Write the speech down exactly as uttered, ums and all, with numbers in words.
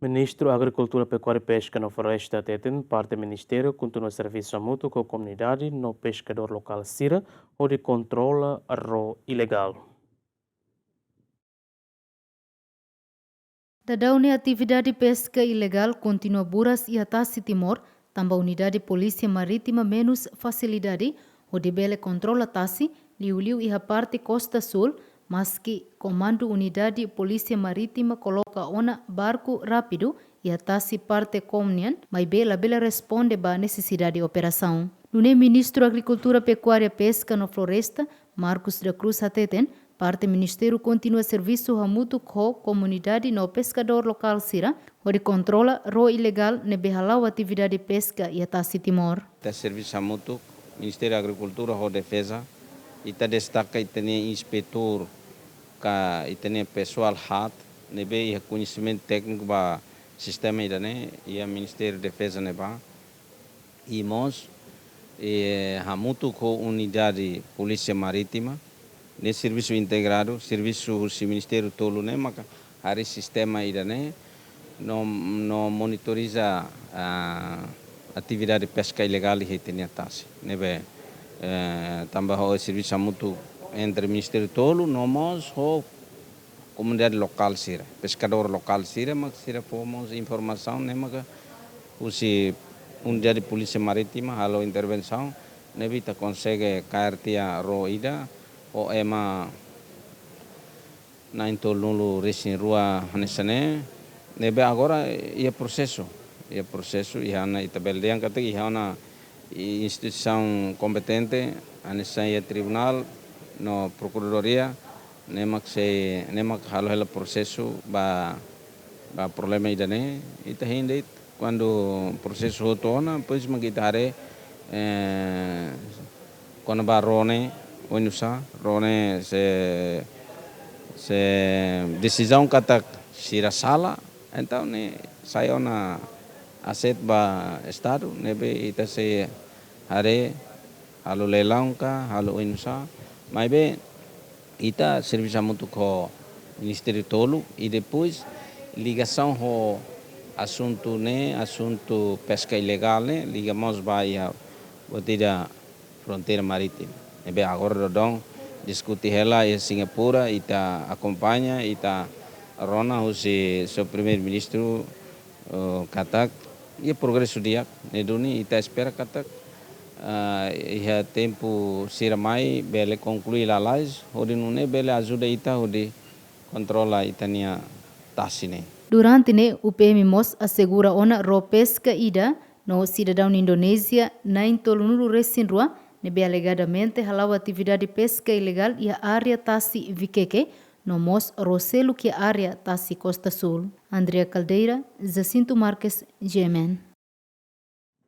Ministru Agrikultura, Pekuária, Peska no Floresta hateten parte ministériu kontinua servisu hamutuk ho komunidade no peskadór lokál sira hodi kontrola ró ilegál. Daudaun ne'e atividade peska ilegál kontinua buras iha tasi Timor, tanba unidade Polísia Marítima menus fasilidade hodi bele kontrola tasi, liuliu iha parte Kosta Súl, maski Komandu Unidade Polísia Marítima koloka ona barku rápidu iha tasi parte Kom nian, maibé labele responde ba nesesidade operasaun. Nune'e Ministru Agrikultura, Pekuária, Peska no Floresta, Marcos da Cruz hateten, parte ministériu kontinua servisu hamutuk ho komunidade no peskadór lokál sira, hodi kontrola ró ilegál ne'ebé hala'o atividade peska iha tasi Timor. Ita servisu hamutuk, Ministériu Agrikultura ho Defeza, ita destaka ita-nia inspetór ka ita-nia pesoál haat, ne'ebé iha koñesimentu tékniku ba sistema ida-ne'e, iha Ministériu Defeza ne'ebá. I mós, eh, hamutuk ho unidade Polísia Marítima, ne'e servisu integradu, servisu husi ministériu tolu ne'e maka harii sistema ida-ne'e, no, no monitoriza, ah, atividade peska ilegál iha ita-nia tasi. Ne'ebé, eh, tanba ho servisu hamutuk entre ministériu tolu, no mós ho komunidade lokál sira, peskadór lokál sira, mak sira fó mós informasaun, ne'e maka husi unidade Polísia Marítima halo intervensaun, ne'ebé ita konsege kaer tiha ró ida, ho ema na'in tolunulu-resin-rua hanesan ne'e, ne'ebé agora iha prosesu, iha prosesu, iha ona ita bele dehan katak iha ona instituisaun kompetente, hanesan iha tribunál, no prokuradoria, ne'e mak sei, ne'e mak halo hela prosesu ba, ba problema ida-ne'e, ita hein de'it, kuandu prosesu hotu ona, depois mak ita haree, eh, kona-ba ró ne'e, oinsá, ró ne'e se, se desizaun katak sira sala, entaun ne'e sai ona aset ba Estadu, ne'ebé ita sei haree, halo leilaun ka, halo oinsá, maibé ita servisu hamutuk ho ministériu tolu, i depois ligasaun ho asuntu ne'e, asuntu peska ilegál ne'e, liga mós ba iha buat ida fronteira marítima. Ne'ebé agora daudaun diskute hela iha Singapura, ita akompaña, ita rona husi señór Primeiru-Ministru, eh, katak iha progresu di'ak, ne'e duni ita espera katak, ah, iha tempu sira mai bele konklui lalais, hodi nune'e bele ajuda ita hodi kontrola ita-nia tasi ne'e. Durante ne'e, U P M mós asegura ona ró peska ida no sidadaun Indonézia na'in tolunulu-resin-rua, ne'ebé alegadamente hala'o atividade peska ilegál iha área tasi Vikeke, no mós ró seluk iha área tasi Kosta Súl. Andrea Caldeira, Jacinto Marques, G M N.